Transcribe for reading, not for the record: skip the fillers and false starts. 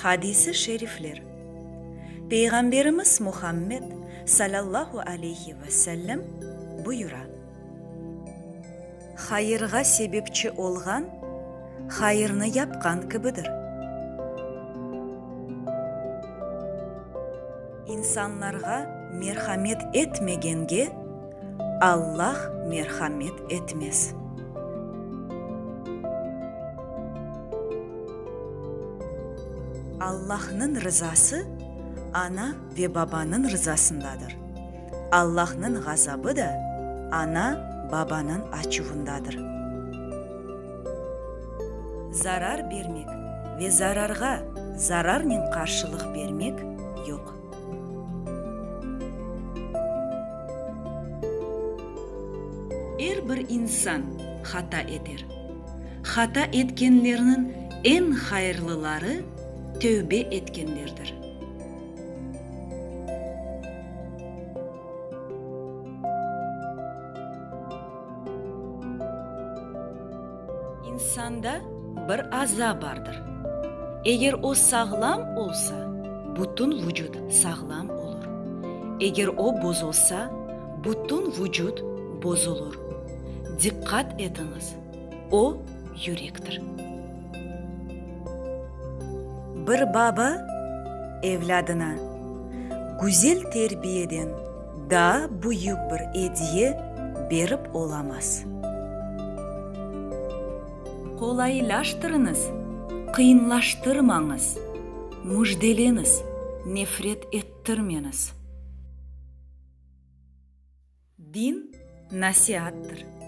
Hadis-i şerifler. Peyğamberimiz Muhammed, salâllahu aleyhi ve sellem, buyura. Hayırğa sebepçi olğan, hayırnı yapqan kibidir. İnsanlarğa merhamet etmegenge Allah merhamet etmez. Allahnıñ rızası ana ve babanıñ rızasındadır. Allahnıñ ğazabı da ana, babanıñ açuvındadır. Zarar bermek ve zararğa zararnen qarşılıq bermek yoq. Er bir insan hata eter. Hata etkenlerniñ eñ hayırlıları tövbe etkenlerdir. İnsanda bir aza bardır. Eger o sağlam olsa, bütün vucut sağlam olur. Eger o bozulsa, bütün vucut bozulur. Diqqat etiñiz, o, yürektir. Bir baba evlâdına güzel terbiyeden daa büyük bir ediye berip olamaz. Qolaylaştırıñız, qıyınlaştırmañız, müjdeleñiz, nefret ettirmeñiz. Din, nasiattır.